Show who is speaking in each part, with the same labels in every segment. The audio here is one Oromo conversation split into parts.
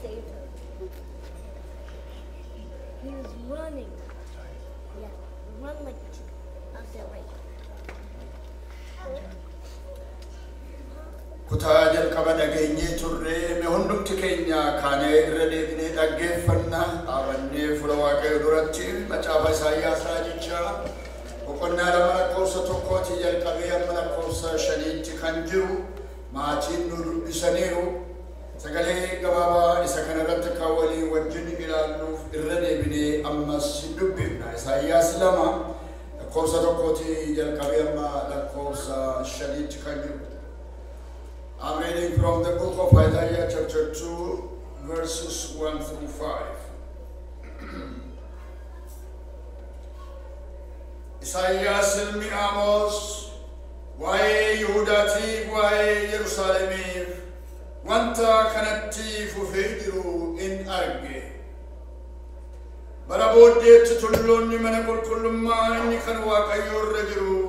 Speaker 1: saved her. He was running. Yeah, run like a chicken. I'll say right.
Speaker 2: Kutaa jalqaba dhageenyee turre mee hundumti keenya kaanee irra deebinee dhaggeeffanna dhaabannee fuula Waaqayyoo duratti macaafa Isaayyaas raajichaa boqonnaa 2 lakkoofsa 1 jalqabee hamma lakkoofsa 5tti kan jiru maatiin nu dubbisaniiru. Sagalee gabaabaa isa kanarratti akka walii wajjin ilaalluuf irra deebinee ammas hin dubbifna. Isaayyaas 2 lakkoofsa 1 jalqabee hamma lakkoofsa 5tti kan jiru. I'm reading from the book of Isaiah chapter 2, verses 1 through 5. Isaayyaas ilmi Amoos waa'ee Yihuudaatiif waa'ee Yerusaalemiif wanta kanatti fufee jiru in arge. Bara booddeetti tulloonni mana qulqullummaa inni kan Waaqayyoo irra jiru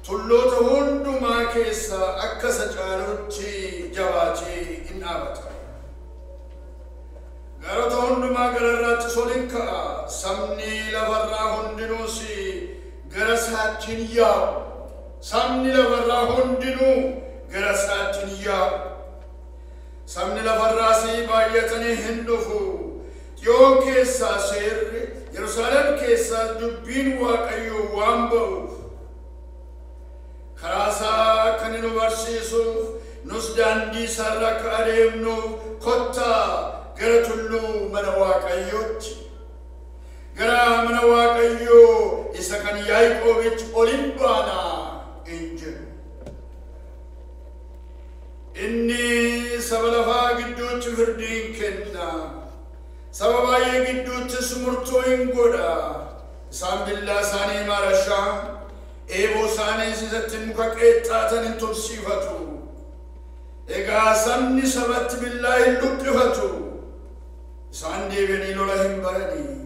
Speaker 2: tulloota hundumaa keessa akka isa caalutti jabaatee in dhaabata. Gaarota hundumaa gararraattis ol in ka'a. Sabni lafarraa hundinuus gara isaatti hin yaa'u. Sabni lafarraa hundinuu gara isaatti hin yaa'u. Sabni lafarraas baay'atanii hin dhufu. Xiyoon keessaa seerri, Yerusaalem keessaa dubbiin Waaqayyoo waan ba'uuf karaa isaa akka inni nu barsiisuuf nus daandii isaarra akka adeemnuuf kottaa gara tulluu mana Waaqayyootti, gara mana Waaqayyoo isa kan Yaaqoobitti ol hin baanaa in jedhu. Inni saba lafaa gidduutti firdii hin kenna, saba baay'ee gidduuttis murtoo hin godha. Isaan billaa isaanii maarashaa, eeboo isaaniis isatti muka qeexxaatan hin tursiifatu. Egaa sabni sabatti billaa hin luqqifatu, isaan deebi'anii lola hin baranii.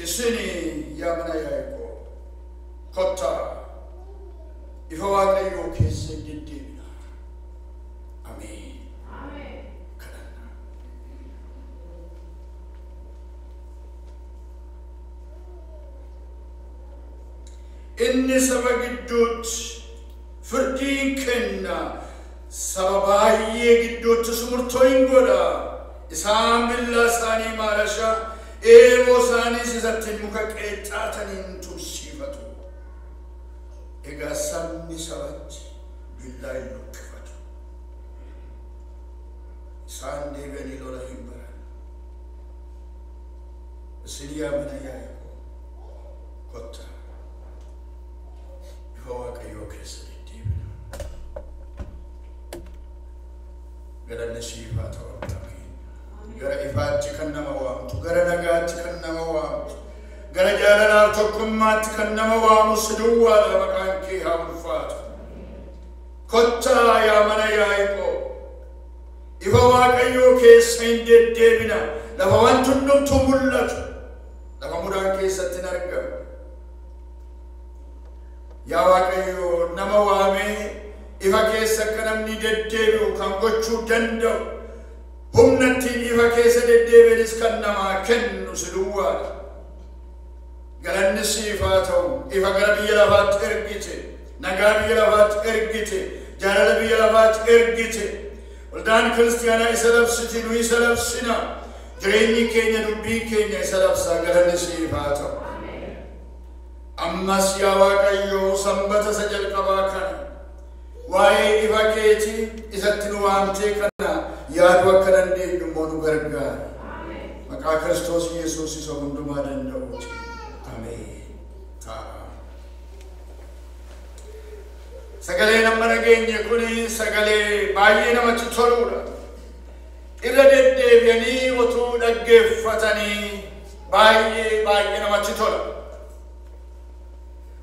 Speaker 2: Isin yaa mana Yaaqoob, kottaa ifa Waaqayyoo keessa hin deddeebina. Ameen. Kadhannaa. Inni saba gidduutti firdii hin kenna, saba baay'ee gidduuttis murtoo hin godha. Isaan billaa isaanii maarashaa, eeboo isaaniis isatti muka qeexxaataniin tursiifatu. Egaa sabni sabatti billaa hin luqqifatu. Isaan deebi'anii lola hin baran. Isin yaa mana Yaaqoob, kottaa ifa Waaqayyoo keessa deddeebina. Galanni siif haa ta'u abbaa keenya. Gara ifaatti kan nama waamtu, gara nagaatti kan nama waamtu, gara jaalalaaf tokkummaatti kan nama waamu si duwwaadha. Maqaan kee haa ulfaatu. Kottaa yaa mana Yaaqoob, ifa Waaqayyoo keessa hin deddeebina. Lafa wanti hundumtuu mul'atu, lafa mudaan keessatti hin argamu. Yaa Waaqayyoo, nama waamee ifa keessa akka namni deddeebi'u kan gochuu danda'u, humna ittiin ifa keessa deddeebi'anis kan namaa kennu si duwwaadha. Galanni siif haa ta'u. Ifa gara biyya lafaatti ergite, nagaa biyya lafaatti ergite, jaalala biyya lafaatti ergite. Waldaan kiristaanaa isa labsiti, nu isa labsina. Jireenyi keenya, dubbiin keenya isa labsaa. Galanni siif haa ta'u. Ammas yaa Waaqayyoo, sanbata isa jalqabaa kana waa'ee ifa keetii isatti nu waamtee kana yaaduu akka dandeenyu immoo nu gargaari. Maqaa Kiristoos Yesuus isa hundumaa danda'uuti. Ameen. Ta'a. Sagaleen amma dhageenye kun sagalee baay'ee namatti toludha. Irra deddeebi'anii utuu dhaggeeffatanii baay'ee baay'ee namatti tola.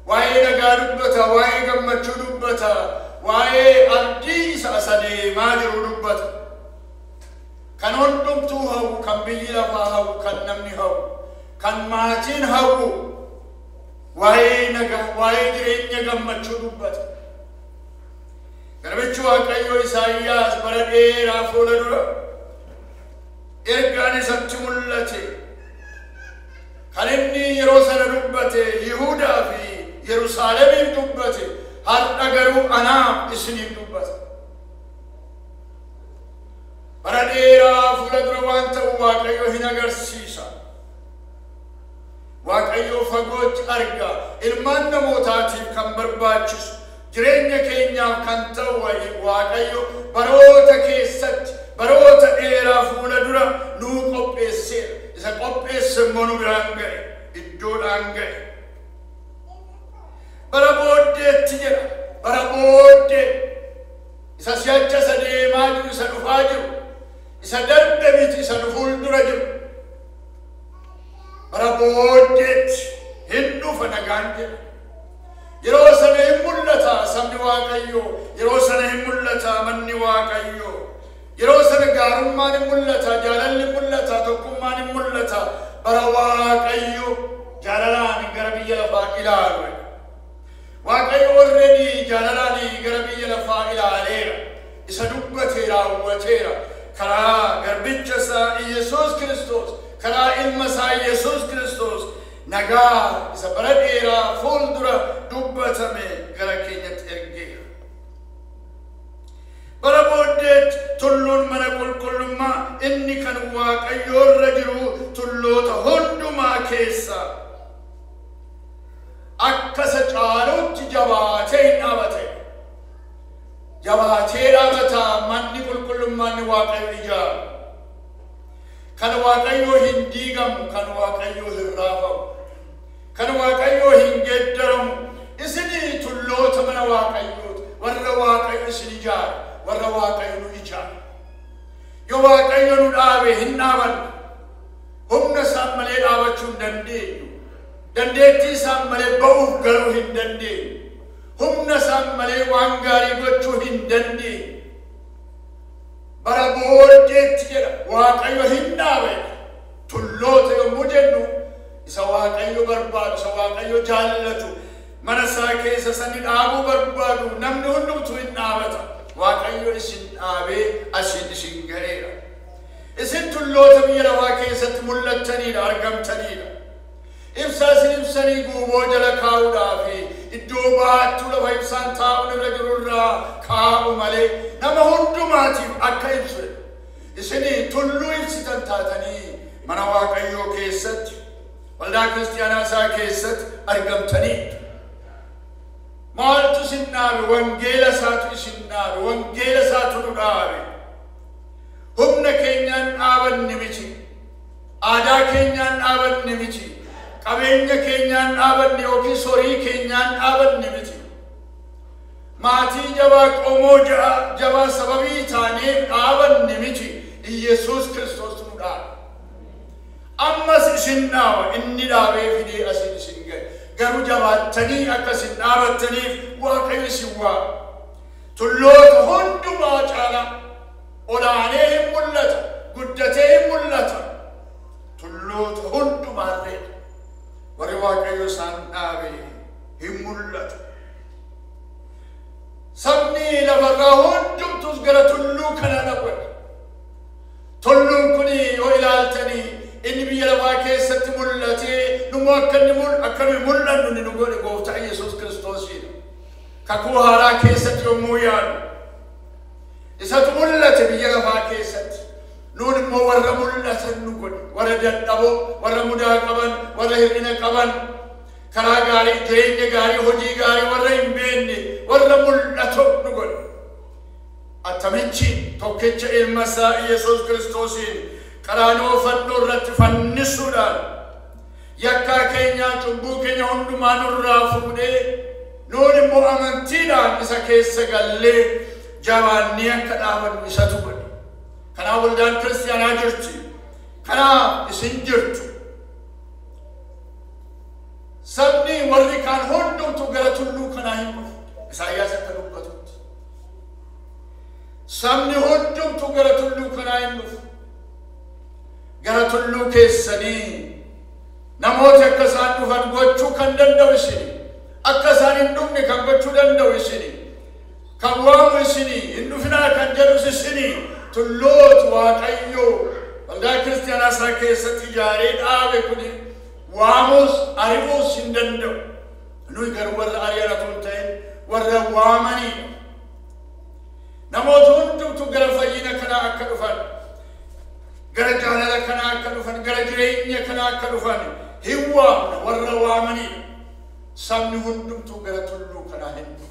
Speaker 2: Waa'ee nagaa dubbata, waa'ee gammachuu dubbata, waa'ee abdii isa as adeemaa jiru dubbata. Kan hundumtuu hawwu, kan biyyi lafaa hawwu, kan namni hawwu, kan maatiin hawwu, waa'ee nagaa, waa'ee jireenya gammachuu dubbata. Garbichi Waaqayyoo Isaayyaas bara dheeraa fuula dura Kan isatti mul'ate kan inni yeroo sana dubbate Yihuudaa fi Yerusaalemiif dubbate har'a garuu anaaf isiniif dubbata. Bara dheeraa fuula dura waan ta'u Waaqayyo hin agarsiisa. Waaqayyo fagootti arga. Ilmaan namootaatiif kan barbaachisu jireenya keenyaaf kan ta'u Waaqayyo baroota keessatti baroota dheeraa fuula dura nuu qopheesseera. Isa qopheesse immoo nu biraan ga'e, iddoodhaan ga'e. Bara booddeetti jedha. Bara booddee isa si'acha isa deemaa jiru, isa dhufaa jiru, isa darbe miti, isa nu fuuldura jiru. Bara booddeetti hin dhufa nagaan jedha. Yeroo sana hin mul'ata sabni Waaqayyoo, yeroo sana hin mul'ata manni Waaqayyoo, yeroo sana gaarummaan hin mul'ata, jaalalli hin mul'ata, tokkummaan hin mul'ata. Bara Waaqayyo jaalalaan gara biyya lafaa ilaalu. Waaqayyo already jaalalaan gara biyya lafaa ilaaleera. Isa dubbate raawwateera. Karaa garbicha isaa Iyesuus Kiristoos, karaa ilma isaa Iyesuus Kiristoos nagaa isa bara dheeraa fuuldura dubbatame gara keenyatti ergeera. Bara booddeetti tulluun mana qulqullummaa inni kan Waaqayyoo irra jiru tulloota hundumaa keessa akka isa caalutti jabaatee hin dhaabate. Jabaatee dhaabata manni qulqullummaa inni Waaqayyo ijaaru. Kan Waaqayyoo hin diigamu, kan Waaqayyoo hin raafamu, kan Waaqayyoo hin geeddaramu. Isinii tulloota mana Waaqayyooti, warra Waaqayyo isin ijaaru, warra Waaqayyo nu ijaaru. Yoo Waaqayyo nu dhaabe hin dhaabannu. Humna isaan malee dhaabachuu hin dandeenyu. Dandeettii isaan malee ba'uuf garuu hin dandeenyu. Humna isaan malee waan gaarii gochuu hin dandeenyu. Bara booddeetti jedha Waaqayyo hin dhaabe. Tulloota yommuu jennu isa Waaqayyo barbaadu, isa Waaqayyo jaallatu, mana isaa keessa sanni dhaabuu barbaadu namni hundumtuu hin dhaabata. Waaqayyo isin dhaabee asiin isin ga'eera. Isin tulloota biyya lafaa keessatti mul'attaniidha, argamtaniidha. Ibsaa isin ibsanii guuboo jala kaa'uudhaa fi iddoo baattuu lafa ibsaan taa'uun irra jirurraa kaa'u malee nama hundumaatiif akka ibsu. Isin tulluu ibsitan taatanii mana Waaqayyoo keessatti, waldaa kiristaanaa isaa keessatti argamtaniidha. Maaltu isin dhaabe? Wangeela isaatu isin dhaabe. Wangeela isaatu nu dhaabe. Humna keenyaan dhaabanne miti. Aadaa keenyaan dhaabanne miti. Qabeenya keenyaan dhaabanne yookiis horii keenyaan dhaabanne miti. Maatii jabaa, qomoo jabaa sababii taaneef dhaabanne miti. Iyesuus Kiristoos nu dhaabe. Ammas isin dhaaba, inni dhaabee fidee asin isin ga'e. Garuu jabaattanii akka isin dhaabattaniif Waaqayyo isin waama. Tulloota hundumaa caalaa olaanee hin mul'ata, guddatee hin mul'ata. Tulloota hundumaallee warri Waaqayyo isaan dhaabe hin mul'atu. Sabni lafarraa hundumtus gara tulluu kana dhaqu. Tulluun kun yoo ilaaltanii inni biyya lafaa keessatti mul'atee numu akka inni akka nuyi mul'annu inni nu godhe Gooftaa Iyesuus Kiristoosiidha. Kakuu haaraa keessatti yommuu yaadu isatu mul'ate biyya lafaa keessatti. Nuun immoo warra mul'atan nu godhe, warra dadhaboo, warra mudaa qaban, warra hir'ina qaban, karaa gaarii, jireenya gaarii, hojii gaarii warra hin beekne, warra mul'atu nu godhe. Attamichi tokkicha ilma isaa Iyesuus Kiristoosiin qaraanoo fannoo irratti fannisuudhaan yakkaa keenyaa cubbuu keenya hundumaa nurraa fuudhee nuun immoo amantiidhaan isa keessa gallee jabaannee akka dhaabannu isatu godhe. Kanaaf waldaan kiristaanaa jirti. Kanaaf isin jirtu. Sabni warri kaan hundumtuu gara tulluu kanaa hin dhufu. Isaayyaas akka dubbatutti. Sabni hundumtuu gara tulluu kanaa hin dhufu. Gara tulluu keessanii namooti akka isaan dhufan gochuu kan danda'u isini. Akka isaan hin dhufne kan gochuu danda'u isini. Kan waamu isini, hin dhufinaa kan jedhus isini. Tulloota Waaqayyoo Waldaa kiristaanaa isaa keessatti ijaaree dhaabe kuni waamuus ari'uus hin danda'u. Nuyi garuu warra ari'an otoo hin ta'in warra waamanidha. Namoota hundumtuu gara fayyina kanaa akka dhufan, gara jaalala kanaa akka dhufan, gara jireenya kanaa akka dhufan hin waamna, warra waamanidha. Sabni hundumtuu gara tulluu kanaa hin dhufu.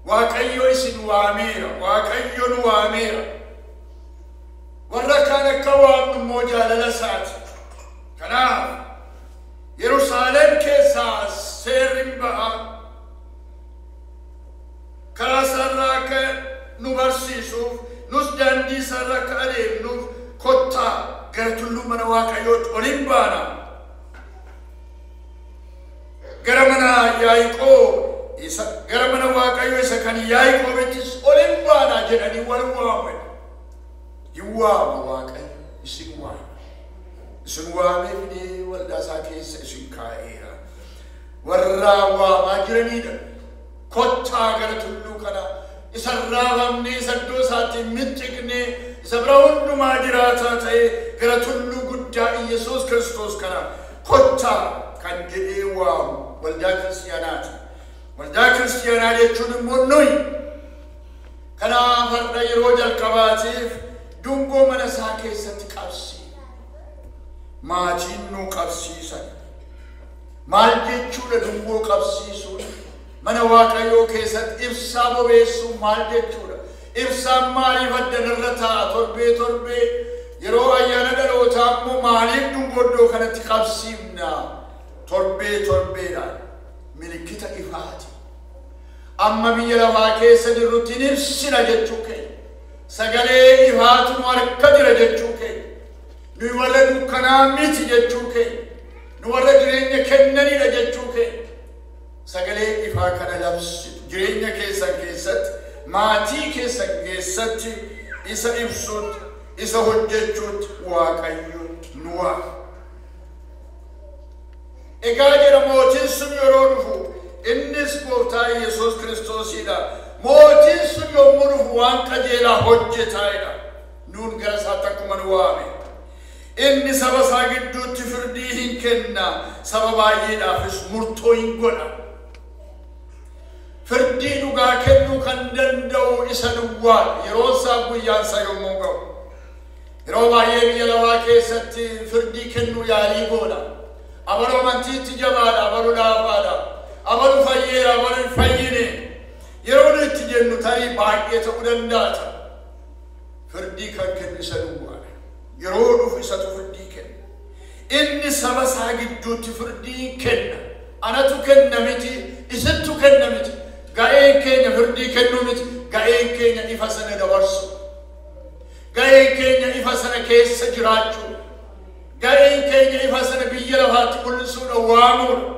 Speaker 2: Waaqayyo isin waameera, Waaqayyo nu waameera. Warra kaan akka waamnu immoo jaalala isaati. Kanaaf Yerusaalem keessaa seerri hin ba'a. Karaa isaarraa akka nu barsiisuuf, nus daandii isaarraa akka adeemnuuf kottaa gara tulluu mana Waaqayyootti ol hin baana. Gara mana Yaaqoob isa gara mana Waaqayyoo isa kan Yaaqoobittis ol hin baana jedhanii wal waamu. Hin waama Waaqayyo, isin waama. Isin waamee fidee waldaa isaa keessa isin kaa'eera. Warra waamaa jiranidha. Kottaa gara tulluu kana isa raafamnee, isa iddoo isaatti hin micciqnee, isa bira hundumaa jiraataa ta'e gara tulluu guddaa Iyyasuus Kiristoos kana kottaa kan jedhee waamu waldaa kiristaanaati. Waldaa kiristaanaa jechuun immoo nuyi. Kanaaf har'a yeroo jalqabaatiif dungoo mana isaa keessatti qabsiisa. Maatiin nu qabsiisan. Maal jechuudha dungoo qabsiisuun? Mana Waaqayyoo keessatti ibsaa bobeessuun maal jechuudha? Ibsaan maaliif addanarra taa'a torbee torbee? Yeroo ayyaana dhalootaa immoo maaliif dungoo iddoo kanatti qabsiifna? Torbee torbeedhaan milikkita ifaati. Amma biyya lafaa keessa jirrutti hin ibsina jechuu keenya. Sagalee ifaatu nu harka jira jechuu keenya. Nuyi warra dukkanaa miti jechuu keenya. Nu warra jireenya kennanidha jechuu keenya. Sagalee ifaa kana labsitu jireenya keessan keessatti, maatii keessan keessatti isa ibsuutti, isa hojjechuutti Waaqayyo nu waama. Egaa jedha mootiin sun yeroo dhufu, innis gooftaa Iyyasuus Kiristoosidha. Mootiin sun yommuu dhufu waan qajeelaa hojjetaadha. Nuun gara isaatti akkuma nu waame. Inni saba isaa gidduutti firdii hin kenna, saba baay'eedhaafis murtoo hin godha. Firdii dhugaa kennuu kan danda'u isa duwwaadha. Yeroo isaa guyyaan isaa yommuu ga'u. Yeroo baay'ee biyya lafaa keessatti firdii kennuu yaalii goona. Abaluu amantiitti jabaadha, abaluu laafaadha, abaluu fayyeera, abaluu hin fayyine. Yeroo nuyi itti jennu tarii baay'ee ta'uu danda'a. Firdii kan kennu isa duwwaadha. Yeroo dhufu isatu firdii kenna. Inni saba isaa gidduutti firdii kenna. Anatu kenna miti, isintu kenna miti. Ga'een keenya firdii kennuu miti, ga'een keenya ifa sana dabarsu. Ga'een keenya ifa sana keessa jiraachuu. Ga'een keenya ifa sana biyya lafaatti mul'isuudha, waamuudha.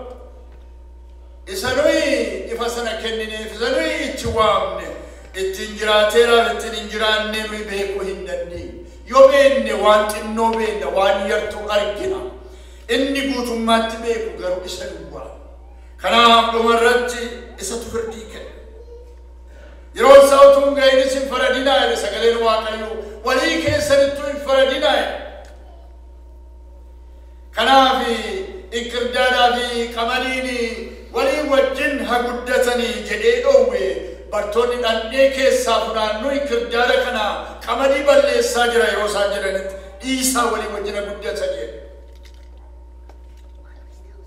Speaker 2: Isa nuyi ifa sana kennineef, isa nuyi itti waamne, ittiin jiraateeraaf ittiin hin jiraanne nuyi beekuu hin dandeenye. Yoo beekne waan xinnoo beekna, waan yartuu argina. Inni guutummaatti beeku garuu isa duwwaa. Kanaaf dhumarratti isatu firdii kenna. Yeroo isaa utuu hin ga'inis hin faradinaa jedhe sagaleen Waaqayyoo. Walii keessanittuu hin faradinaa jedhe. Kanaaf inkirdaadhaa fi qamadiin walii wajjin haa guddatanii jedhee dhoowwe. Bartoonni dhandhee keessaa funaannuu inkirdaada kana qamadii balleessaa jira yeroo isaan jedhanitti dhiisaa walii wajjin haa guddatan jedhe.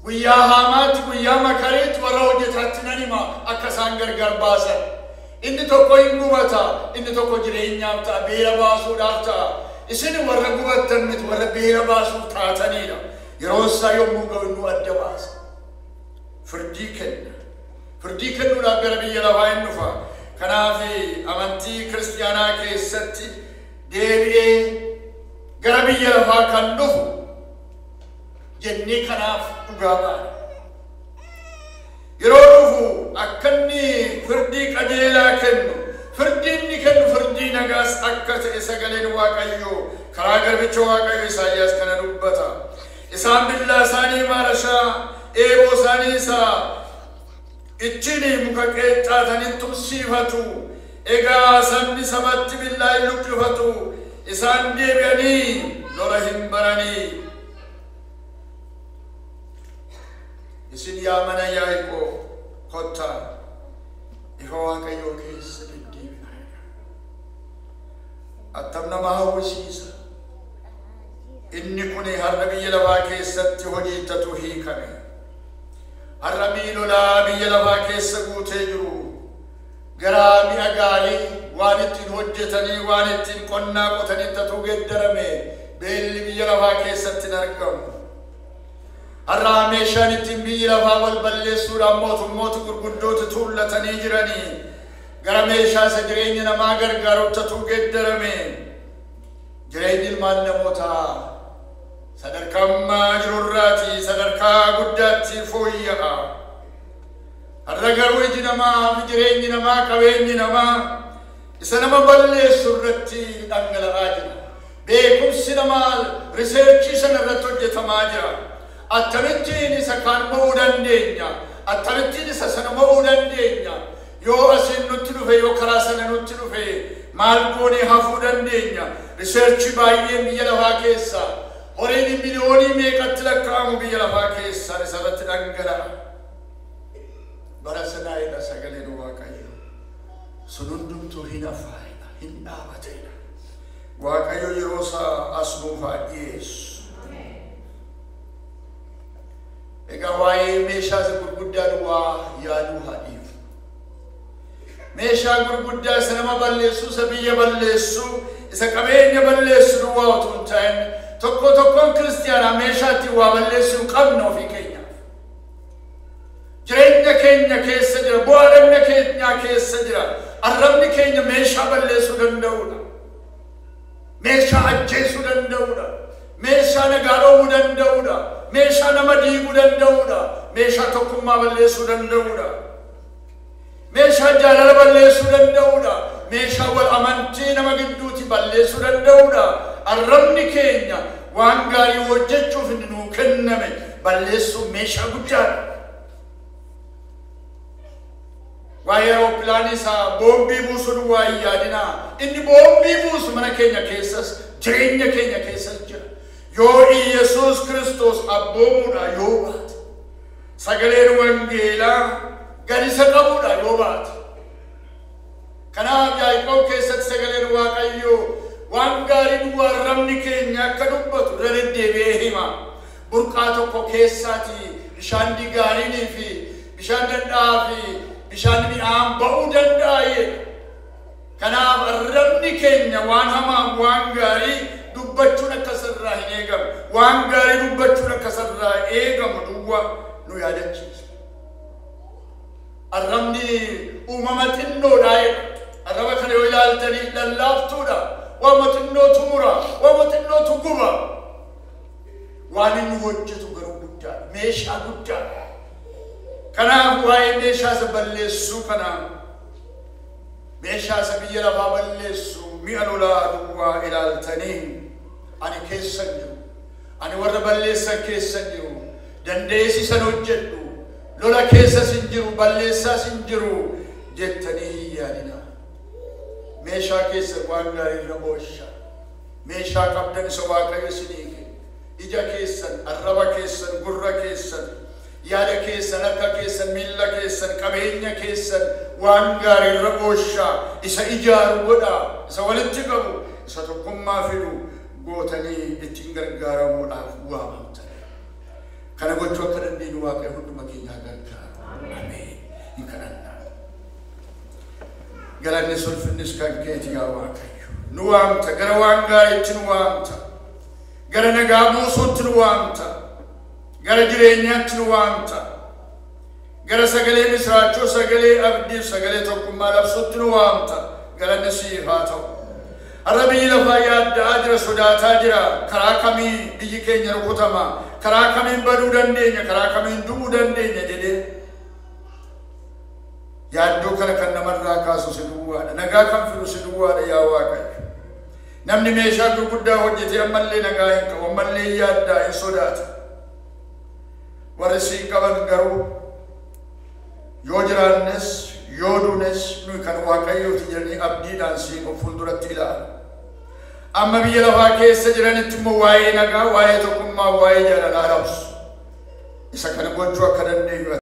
Speaker 2: Guyyaa haamaatti, guyyaa makariitti warra hojjetaatti nan hima akka isaan gargar baasan. Inni tokko hin gubata, inni tokko jireenyaaf ta'a, beela baasuudhaaf ta'a. Isin warra gubattan miti, warra beela baasuuf taatanidha. Yeroo isaa yommuu ga'u inni adda baasa. Firdii kenna. Firdii kennuudhaaf gara biyya lafaa hin dhufa. Kanaaf amantii kiristaanaa keessatti deebi'ee gara biyya lafaa kan dhufu jennee kanaaf dhugaa baana. Yeroo dhufu akka inni firdii qajeelaa kennu, firdii inni kennu firdii nagaas akka ta'e sagaleen Waaqayyoo karaa garbicha Waaqayyoo Isaayyaas kana dubbata. Isaan billaa isaanii maarashaa, eeboo isaanii isa ittiin muka qeexxaataniin tumsiifatu. Egaa sabni sabatti billaa hin luqqifatu, isaan deebi'anii lola hin baranii. Isin yaa mana Yaaqoob kottaa ifa Waaqayyoo keessa deddeebinaa. Attam nama hawwisiisa. Inni kun har'a biyya lafaa keessatti hojiittatu hiikame. Har'a miilolaa biyya lafaa keessa guutee jiru. Garaa mi'a gaarii waan ittiin hojjetanii waan ittiin qonnaa qotanii tatu geeddarame beelli biyya lafaa keessatti hin argamu. Har'a meeshaan ittiin biyyi lafaa wal balleessuudhaan mootummoota gurguddoota tuullatanii jiranii gara meeshaa isa jireenya namaa gargaarutti tatu geeddarame. Jireenyi ilmaan namootaa sadarkaa ammaa jirurraatii sadarkaa guddaatti fooyya'a. Har'a garuu iji namaa fi jireenyi namaa qabeenyi namaa isa nama balleessu irratti dhangala'aa jira. Beekumsi namaa riseerchii sana irratti hojjetamaa jira. Akkamittiin isa kaan mo'uu dandeenya? Akkamittiin isa sana mo'uu dandeenya? Yoo asiin nutti dhufe, yoo karaa sana nutti dhufe, maal goonee hafuu dandeenya? Riseerchii baay'een biyya lafaa keessa, horiin miliyoonii meeqatti lakkaa'amu biyya lafaa keessa isa irratti dhangala'a. Bara sanaa'edha sagaleen Waaqayyo. Sun hundumtuu hin hafaa'edha, hin dhaabateedha. Waaqayyo yeroo isaa as nuuf haa dhiyeessu. Egaa waa'ee meeshaa isa gurguddaa duwwaa yaaduu haa dhiifnu. Meeshaa gurguddaa isa nama balleessu, isa biyya balleessu, isa qabeenya balleessu duwwaa otoo hin ta'in tokko tokkoon kiristiyaanaa meeshaa ittiin waa balleessuu hin qabne ofii keenyaaf. Jireenya keenya keessa jira, bu'aa dhagna keenyaa keessa jira. Arrabni keenya meeshaa balleessuu danda'udha. Meeshaa ajjeesuu danda'udha. Meeshaa nagaa dhoowwuu danda'udha. Meeshaa nama diiguu danda'udha. Meeshaa tokkummaa balleessuu danda'udha. Meeshaa jaalala balleessuu danda'udha. Meeshaa wal amantii nama gidduutti balleessuu danda'udha. Arrabni keenya waan gaarii hojjechuuf inni nuu kenname balleessuu meeshaa guddaadha. Waa'ee aeropilaanii isaa boombii buusuu duwwaa hin yaadinaa. Inni boombii buusu mana keenya keessas jireenya keenya keessas jira. Yoo Iyyasuus Kiristoos abboomuudha yoo baate, sagaleen wangeelaa gadi isa qabuudha yoo baate. Kanaaf Yaaqoob keessatti sagaleen Waaqayyoo waan gaarii duwwaa arrabni keenya akka dubbatu irra deddeebi'ee hima. Burqaa tokko keessaatii bishaan gaariinii fi bishaan danda'aa fi bishaan mi'aan ba'uu danda'a jedha. Kanaaf arrabni keenya waan hamaa waan gaarii dubbachuun akka sirraa hin eegamu. Waan gaarii dubbachuun akka sirraa eegamu duwwaa nu yaadachiisa. Arrabni uumama xinnoodha jedha. Arraba kana yoo ilaaltanii lallaaftuudha. Waanuma xinnootu mura, waanuma xinnootu guba. Waan inni hojjetu garuu guddaadha, meeshaa guddaadha. Kanaaf waa'ee meeshaa isa balleessuu kana, meeshaa isa biyya lafaa balleessu mi'a lolaa duwwaa ilaaltanii ani keessan jiru, ani warra balleessan keessan jiru, dandeessisan hojjedhu, lola keessas hin jiru, balleessaas hin jiru jettanii hin yaadinaa. Meeshaa keessan waan gaarii irra oolchaa. Meeshaa qabdan isa Waaqayyo isinii kenne. Ija keessan, arraba keessan, gurra keessan, yaada keessan, harka keessan, miilla keessan, qabeenya keessan waan gaarii irra oolchaa. Isa ijaaru godhaa, isa walitti qabu, isa tokkummaa fidu gootanii ittiin gargaaramuudhaaf waamamtan. Kana gochuu akka dandeenyu Waaqayyo hunduma keenyaa gargaara. Ameen. Hin kadhannaa. Galanni ulfinnis kan keeti yaa Waaqayyo. Nu waamta, gara waan gaariitti nu waamta. Gara nagaa buusuutti nu waamta. Gara jireenyaatti nu waamta. Gara sagalee misraachuu, sagalee abdii, sagalee tokkummaa labsuutti nu waamta. Galanni siif haa ta'u. Har'a biyyi lafaa yaadda'aa jira, sodaataa jira. Karaa kamii biyyi keenya rukutama? Karaa kamiin baduu dandeenya? Karaa kamiin du'uu dandeenya jedhee yaaddoo kana kan namarraa kaasu si duwwaadha. Nagaa kan fidu si duwwaadha yaa Waaqayyo. Namni meeshaa gurguddaa hojjetee ammallee nagaa hin qabu, ammallee yaaddaa hin sodaata. Warri siin qaban garuu yoo jiraannes yoo duunes nuyi kan Waaqayyooti jedhanii abdiidhaan siin of fuulduratti ilaalu. Amma biyya lafaa keessa jiranitti immoo waa'ee nagaa, waa'ee tokkummaa, waa'ee jaalalaa labsu. Isa kana gochuu akka dandeenyu